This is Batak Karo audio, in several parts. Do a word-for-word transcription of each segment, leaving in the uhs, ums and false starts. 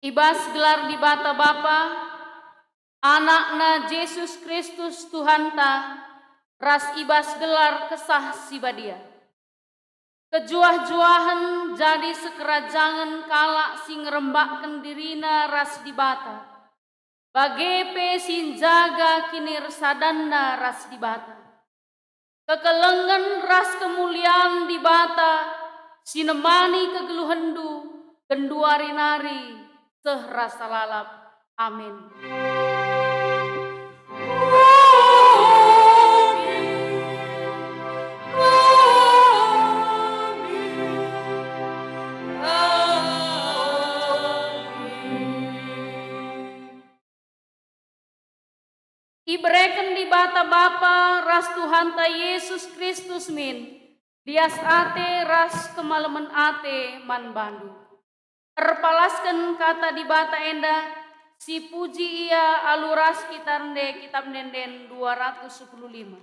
I bas gelar Dibata Bapa, Anakna Jesus Kristus Tuhanta, ras i bas gelar Kesah Si Badia. Kejuah-juahen jadi sekerajangen kalak si ngerembakken dirina ras Dibata, bage pe si njaga kinirsadanna ras Dibata. Kekelengen ras kemulian Dibata si nemani kegeluhenndu genduari nari seh rasa lalap. Amin. Ibereken Dibata Bapa ras Tuhanta Jesus Kristus min lias ate ras kemalemen ate man bandu. Erpalasken Kata Dibata enda, sipuji Ia alu ras kita ende, Kitap Ende-enden dua ratus sepuluh lima.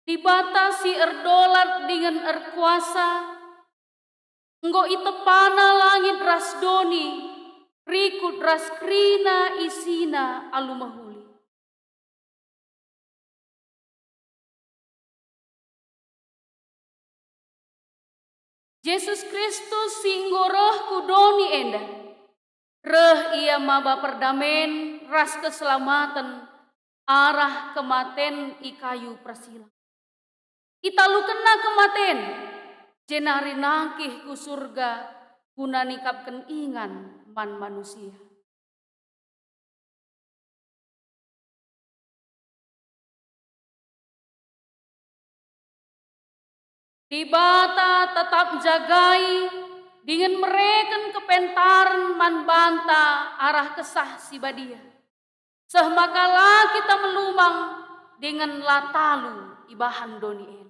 Dibata si erdolat dingen erkuasa, enggo itepana langit ras doni, rikut ras kerina isina alu mehuli. Jesus Kristus si enggo reh ku doni enda, reh Ia maba perdamen ras keselamaten arah kematen i kayu persilang. ItalukenNa kematen, jenari nangkih ku Surga guna nikapken ingan man manusia. Dibata tetap njagai dingen mereken kepentaren man banta arah Kesah Si Badia, seh maka la kita melumang dingen la talu ibahan doni enda.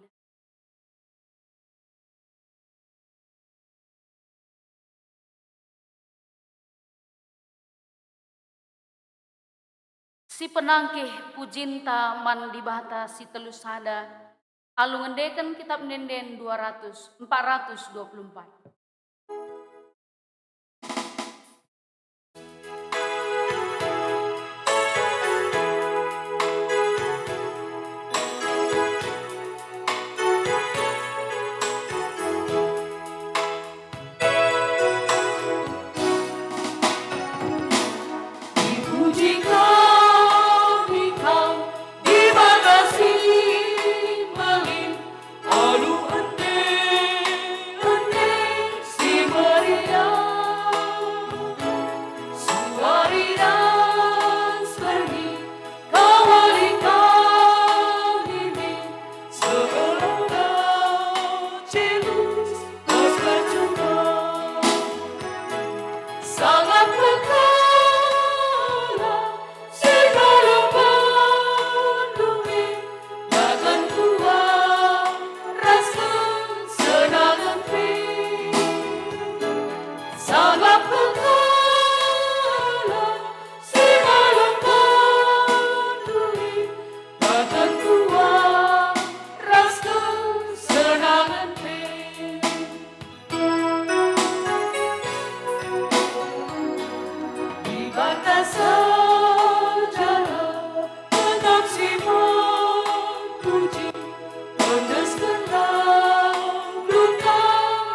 Sipenangkih pujinta man Dibata si telu sada, alu ngendeken Kitap Ende-enden dua ratus, empat ratus dua puluh empat. Dipuji kami Kam, Dibata si mbelin, alu ende-ende si meriah, suari dan serngi, kawali kami min seolah-olah Jesus Paskah cuba. Sangat pekala si dalam pandumi, dagen kuah ras kesenangen pe. Sangat pekala si dalam pandumi, dagen kuah ras kesenangen pe. Dibata saja tetap si memuji, endeskenlah geluhta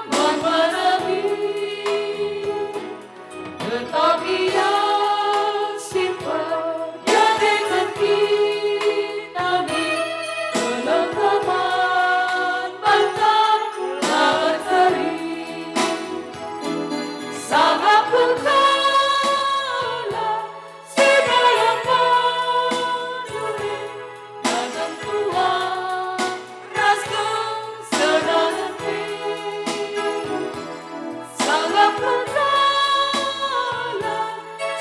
man barahi. Tetap Ia si mpegiatken kita min, kelengkapan banta la erkeri. Sabap pekala si dalam pandumi, dagen kuah ras kesenangen pe. Sabap pekala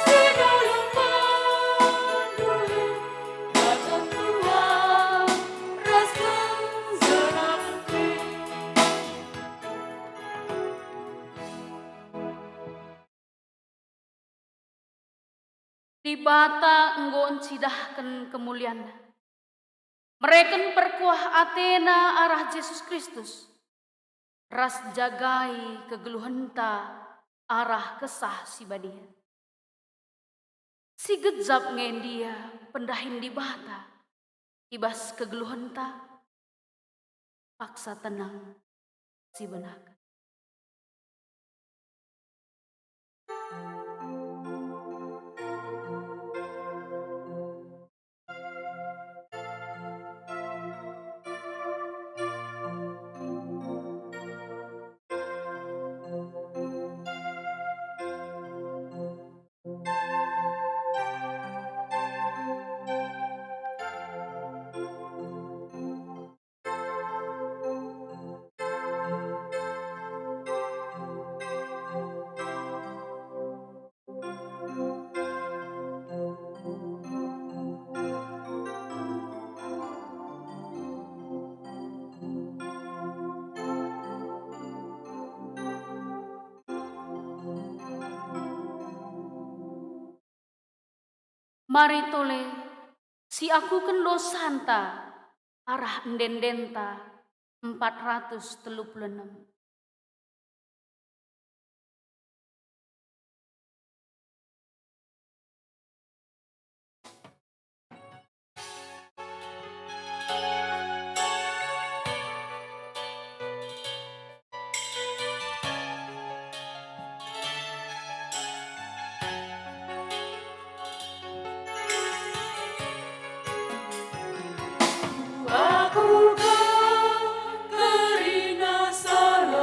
si dalam pandumi, dagen kuah ras kesenangen pe. Dibata enggo ncidahken kemulianNa, mereken perkuah ateNa arah Jesus Kristus, ras njagai kegeluhenta arah Kesah Si Badia. Si gejap nge ndia pendahin Dibata i bas kegeluhenta? Paksa tenang sibenaken. Mari tole siakuken dosanta arah ende-endenta empat ratus telu puluh enem. Aku kan kerina salah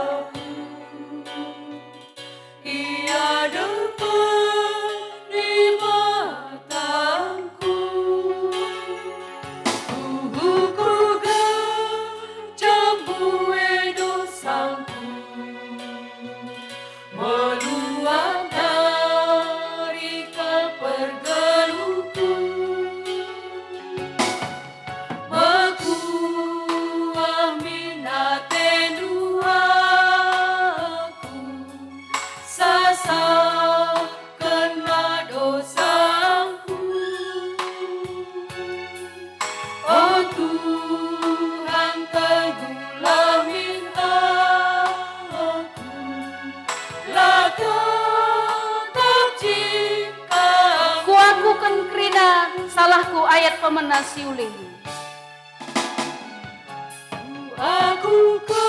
pemena si ulihi. Aku ke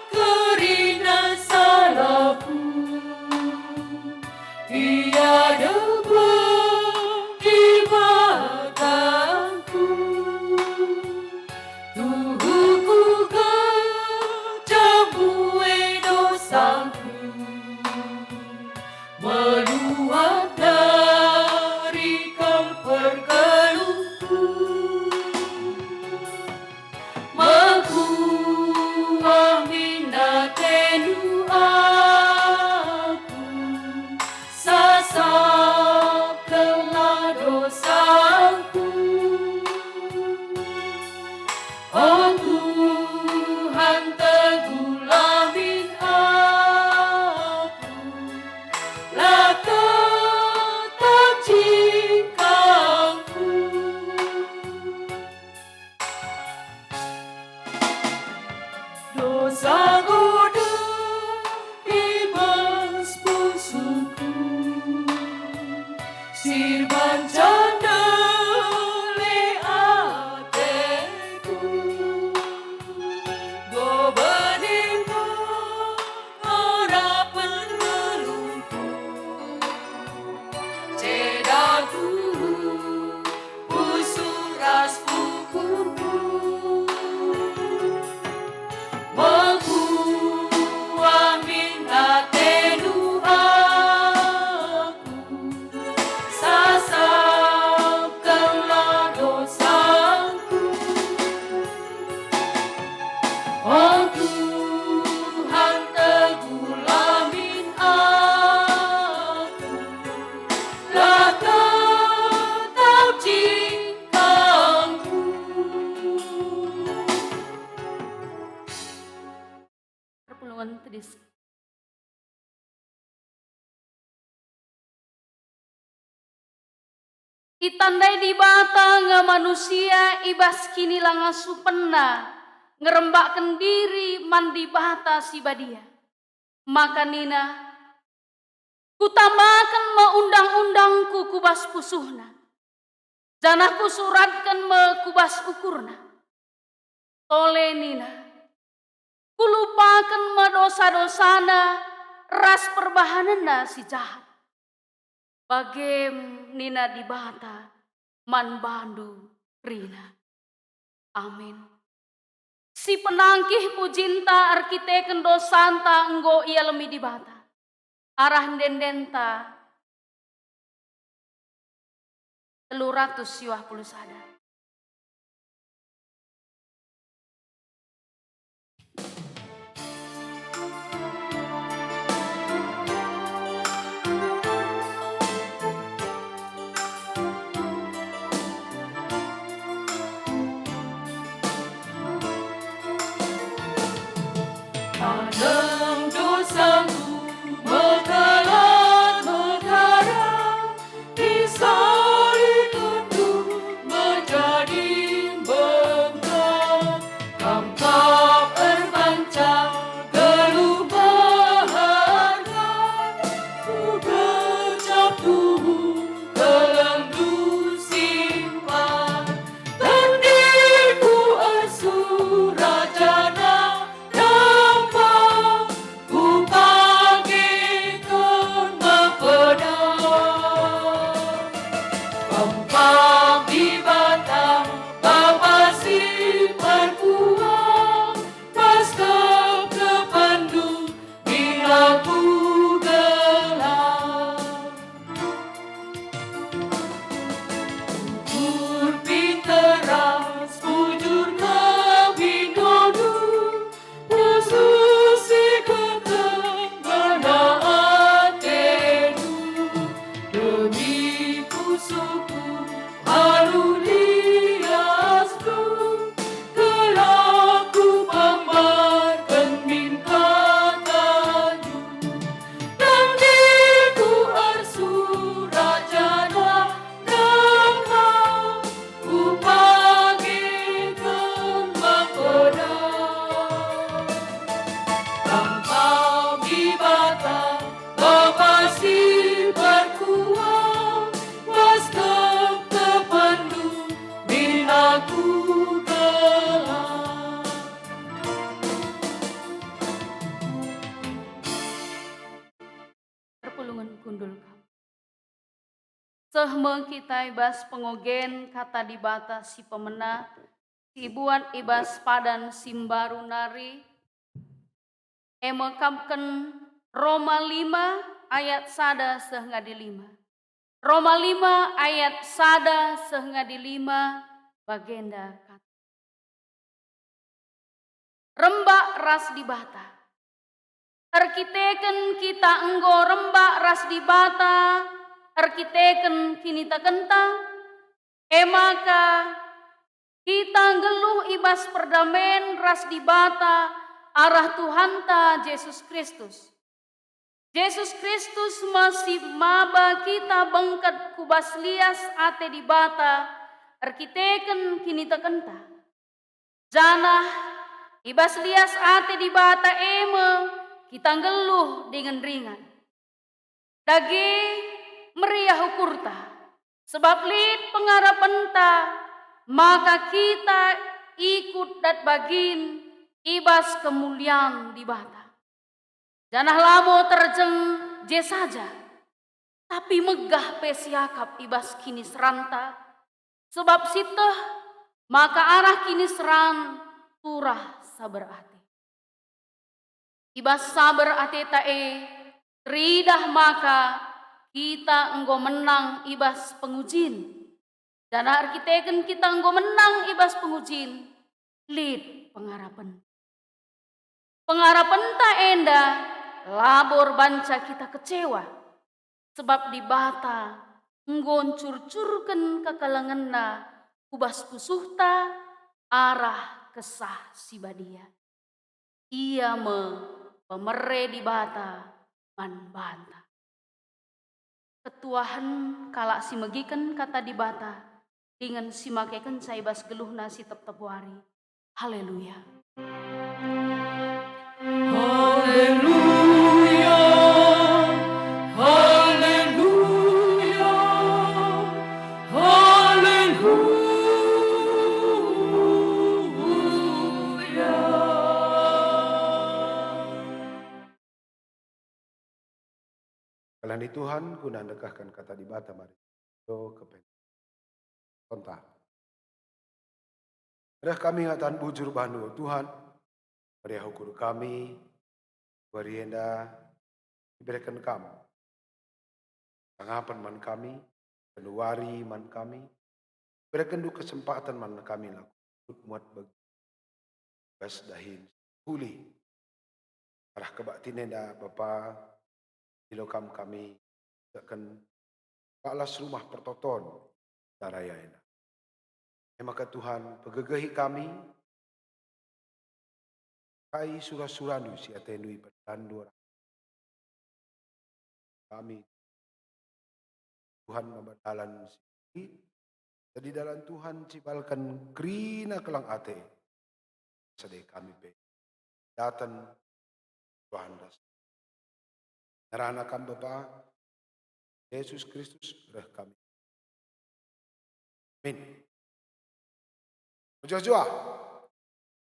kerina salahku, ia deba Dibatangku. Tuhu kuga jambue dosangku, meluat dari kal perkelungku. Mekuah min atendu aku, sasapkenlah dosangku. O Tuhan, tegula min aku, la tetap jingkangku. Dosa godang i bas pusuhku, sirban candele ateku. Go benengku, ora pengelungku, ceda ku pusuh ras ukurku. Mekuah min atendu aku, sasapkenlah dosangku. O Tuhan, tegula min aku, la tetap jingkangku. Perpulungen tedis. Itandai Dibata nge manusia i bas kinilangasupenNa ngerembakken diri man Dibata si Badia. Maka nina, "Kutambaken me undang-undangKu ku bas pusuhna, janah Kusuratken me ku bas ukurna." Tole nina, "Kulupaken me dosa-dosana ras perbahanenna si jahat." Bage nina Dibata man bandu kerina. Amin. Si penangkih pujinta erkiteken dosanta enggo ialemi Dibata. Arah ende-endenta telu ratus siwah puluh sada. Anang dosangku mekalat mekara, di salib Tuhan menjadi bengket. Kam kap erpanca geluh berharga, ku gejap tuhu kelengndu simpan. Tendiku ersurat janah dampar Seh me kita i bas pengogen Kata Dibata si pemena, si ibuat i bas padan si mbaru nari, e me kamken Roma lima ayat sada seh ngadi lima. Roma lima ayat sada seh ngadi lima bagenda kata, rembak ras Dibata. Erkiteken kita enggo rembak ras Dibata, erkiteken kinitekenta, e maka kita nggeluh i bas perdamen ras Dibata arah Tuhanta Jesus Kristus. Jesus Kristus me si maba kita bengket ku bas lias ate Dibata erkiteken kinitekenta. Janah i bas lias ate Dibata e me kita nggeluh dingen ringan. Dage meriah ukurta, sebab lit pengarapenta maka kita ikut dat bagin i bas kemulian Dibata. Janah labo terjeng je saja, tapi megah pe siakap i bas kiniseranta, sebab sieteh maka arah kiniseran turah saber ate. I bas saber ateta e, teridah maka kita enggo menang i bas pengujin. Janah erkiteken kita enggo menang i bas pengujin, lit pengarapen. Pengarapenta enda labo erbanca kita kecewa, sebab Dibata enggo ncurcurken kekelengenNa ku bas pusuhta arah Kesah Si Badia. Ia me pemere Dibata man banta. Ketuahen kalak si megiken Kata Dibata dingen si makekenca i bas geluhna si tep-tep wari. Haleluya! Haleluya, haleluya, haleluya. Kalani Tuhan guna ndekahken Kata Dibata mari. Kepen. Sontak. Reh kami ngataken bujur bandu, o Tuhan, meriah ukur kami, wari enda ibereken Kam. Tanggapen man kami, penuari man kami, berekenndu kesempaten man kami lako muat bagi bas dahin uli. Arah kebaktin enda, Bapa, dilo Kam kami, tegeken balas rumah pertoton daraya enda. E maka Tuhan, pegegehi kami, kai sura-surandu si atendu ipadandu arah kami. Tuhan maba dalan si jadi dalan Tuhan cibalken kerina kelang ate. Sedih kami pe daten Tuhan ras. Ngerana Kam Bapa, Jesus Kristus reh kami. Amin. Mejuah-juah.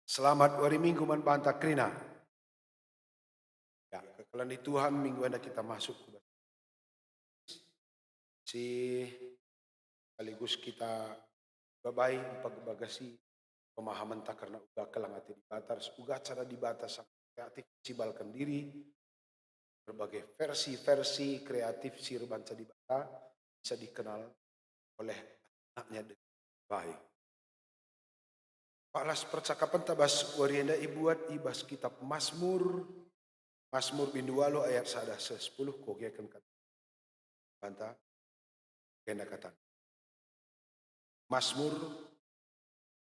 Selamat wari Minggu man banta kerina. Ya, kekelengen Tuhan, minggu enda kita masuk ku si sekaligus kita babai mpagabagasi pemahamen tak kerna uga kelang ate Dibata, ras uga cara Dibata sangat kreatif cibalken diri, berbagai versi-versi kreatif si erbanca Dibata bisa dikenal oleh anaknya dengan baik. Palas percakapenta bas wari enda ibuat i bas kitab Masmur, Masmur bindu waluh ayat sada seh sepuluh, kugiaken kata banta, kena kata. Masmur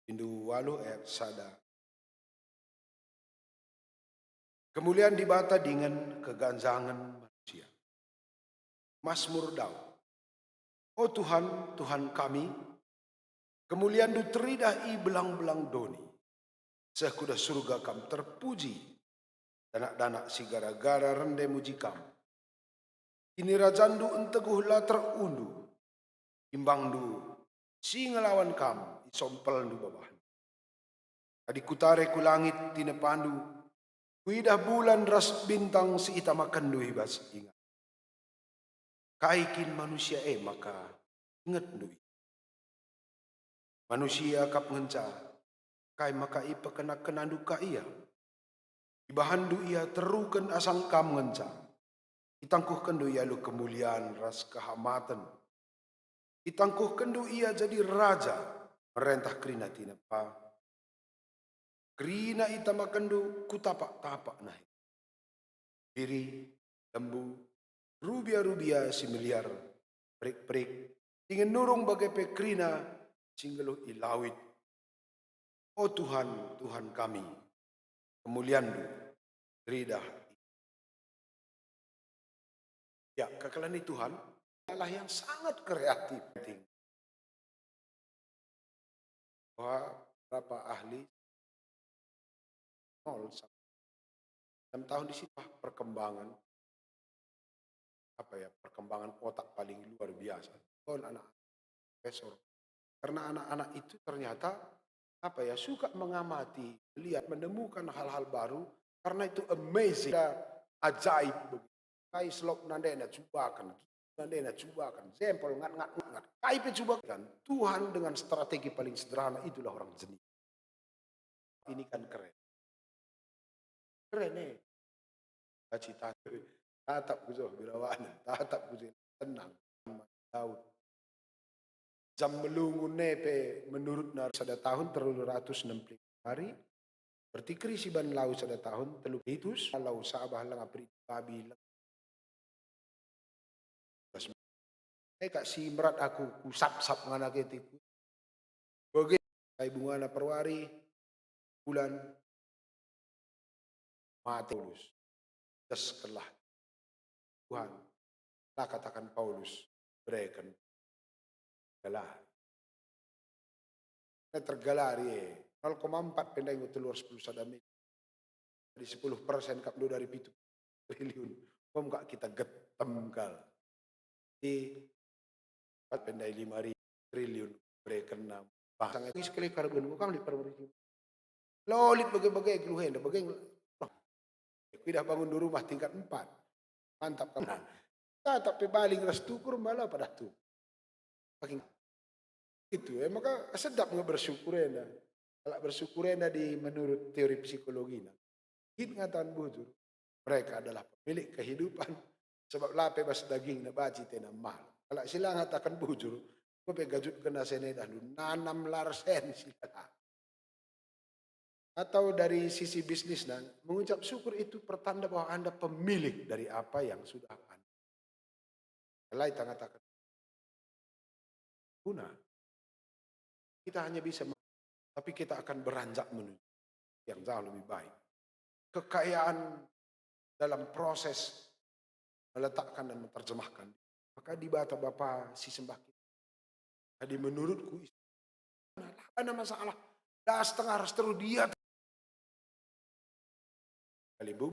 bindu waluh ayat sada. Kemulian Dibata dingen keganjangen manusia. Masmur Daud. O Tuhan, Tuhan kami, kemulianNdu teridah i belang-belang doni. Seh ku dah surga Kam terpuji, danak-danak si gara-gara rende muji Kam. KinirajanNdu enteguh la terundu, imbangndu si ngelawan Kam isompelNdu babahna. Adi kutare ku langit tinepaNdu, kuidah bulan ras bintang si itamakenNdu i bas ingan. Kai kin manusia e maka ingetndu ia? Manusia kap ngenca, kai maka ipekena-kenandu ka ia? Ibahanndu ia teruken asang kam ngenca. Itangkuhkenndu ia alu kemulian ras kehamaten. Itangkuhkenndu ia jadi raja, merentah kerina tinepa. Kerina itamakenndu ku tapak-tapak nahe. Biri, lembu, rubia-rubia si meliar, perik-perik, dingen nurung bage pe kerina si nggeluh i lawit. O Tuhan, Tuhan kami, kemulianNdu teridah. Ya, kekelengen Tuhan, Allah yang sangat kreatif. Wah, berapa ahli? Nol. Enam tahun di situ, wah, perkembangan, apa ya, perkembangan otak paling luar biasa. Tahun anak profesor. Karena anak-anak itu ternyata, apa ya, suka mengamati, melihat, menemukan hal-hal baru, karena itu amazing, ajaib begitu. Kai selop nandena cubaken, nandena cubaken, jempol ngat, ngat, ngat, ngat. Kai pe cubaken. Tuhan dengan strategi paling sederhana, itulah orang jenis. Ini kan keren. Keren, eh. Baci tatap, tatap ku joh birawanen, tatap ku joh tenang. Daud. Jam melungun e pe menurutna sada tahun telu ratus enam puluh hari, berarti kerisi ban lau sada tahun telu ratus, lau Sabah langa peri babi, langa. E kak si merat aku, ku sap-sap ngana ketiku. Bage kai bungana perwari, bulan, mate Paulus. Teskenlah Tuhan, la kataken Paulus, bereken gelar. Tergalari, eh, nol koma empat pe ndai enggo telu ratus sepuluh sada miliar. Jadi sepuluh persen kap ndo dari pitu triliun. Kom kak kita getem kal. Di empat pe ndai lima ribu triliun berekenna. Bahasa nggak sekali karben kam di permerikin. Lolit bage-bage geluh enda, bage ngel-, loh. Kuidah bangun dua rumah tingkat empat. Mantap kamu. Tatap pe baling ras tukur malah padah tu. Paking itu, eh, maka sedap nge bersyukur enda. Kalau bersyukur enda di menurut teori psikologina. Git ngataken bujur. Mereka adalah pemilik kehidupan. Sebab la pe bas dagingna baci tena mal. Kalau sila ngataken bujur, enggo pe gajut kena senedah lu nanam larsen sila. Atau dari sisi bisnisna, mengucap syukur itu pertanda bahwa Anda pemilik dari apa yang sudah Anda. Lai tangataken guna. Kita hanya bisa, tapi kita akan beranjak menuju yang jauh lebih baik. Kekayaan dalam proses meletakkan dan menerjemahkan. Maka Dibata Bapa si sembah kita. Jadi menurutku, ada masalah. Dah setengah ras terus dia. Kalimbubu